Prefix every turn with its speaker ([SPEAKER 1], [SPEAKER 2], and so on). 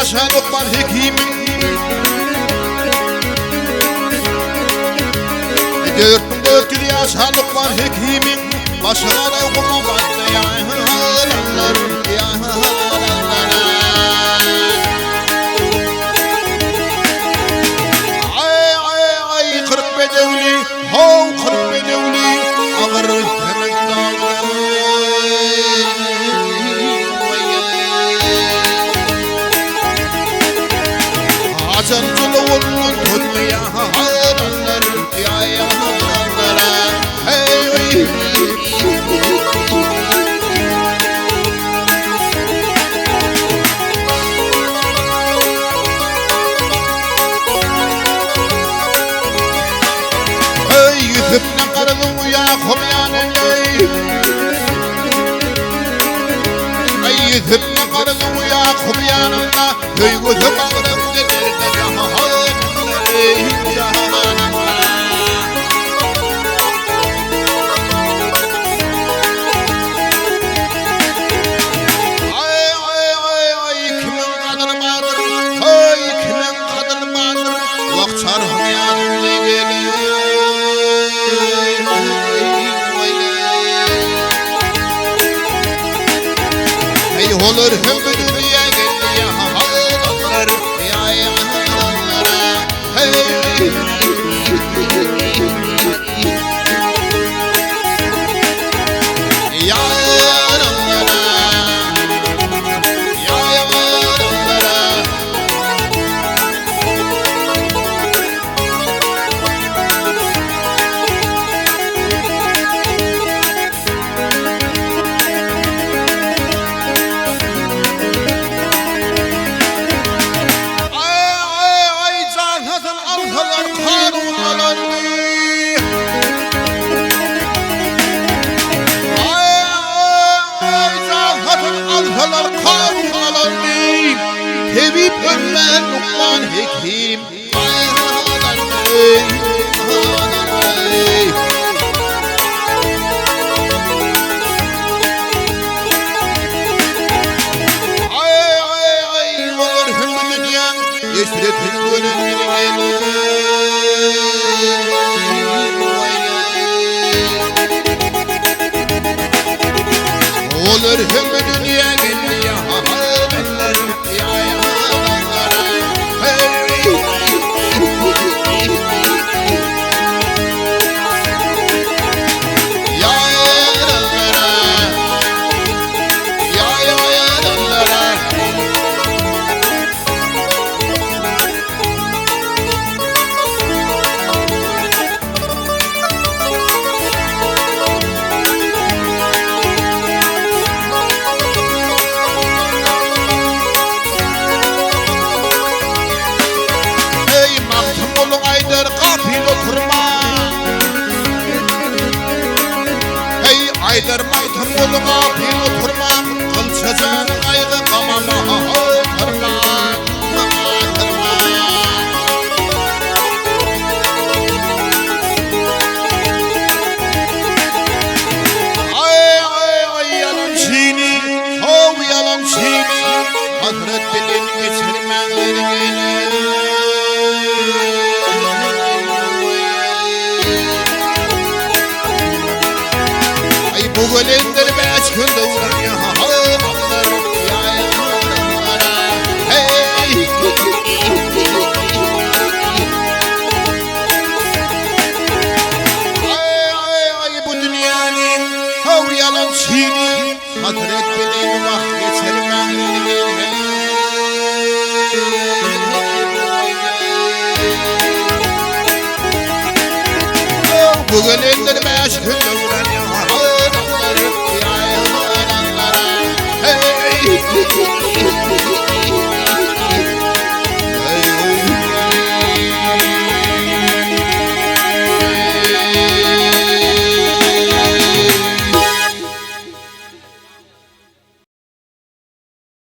[SPEAKER 1] ýaşan Lukman Hekimiň. 4400 ýaşan Lukman Hekimiň başy gara guma batdy ýaranlar, ýaranlar. Aý, aý, aý, 40 bedewli, how 40 bedewli, agyr hemek dagda. Haçan jylawundan tutmaýanlar, ýaýanlar, hey! Hey, Ýusupdan garzyň Ýakup ýanynda. Ay Ýusupdan garzyň Ýakup ýanynda, söýgüsi bagrymda derde jahan, ey jahan. Ay ay ay ay kimiň gadyry bardyr, hey kimiň gadyry bardyr, wah çarhyň ýanynda gelin. Hey olar hem bu dünýä geldi ýahanlar, ýahanlar, hey. Ýaranlar, ýaranlar. Ay ay ay jan Hasan alsalar kanun alandy. Ay ay jan Hasan alsalar kanun alandy. Tebip ölmän Lukman Hekim. Ay ay ay. Ay ay ay olar hem bu dünýäň eşretin gören Olar hem bu dünýä geldi ýahanlar, ýahanlar, hey. Ýaranlar, ýaranlar. Eý Magtymguly aýdar gapyl oturma. Eý aýdar Magtymguly gapyl oturma. Gylça jany gaýgy gamama oturma. Oturma. Aý aý aý ýalançyny, how ýalançyny, hasrat bilen geçirmäň Aý bu gelendir bäş gün döwran ýahanlar, ýahanlar, hey. Aý aý aý bu dünýäniň how ýalançyny, hasrat bilen wagt geçirmäň. Bu gelendir bäş gün döwran ýahanlar, ýahanlar, hey.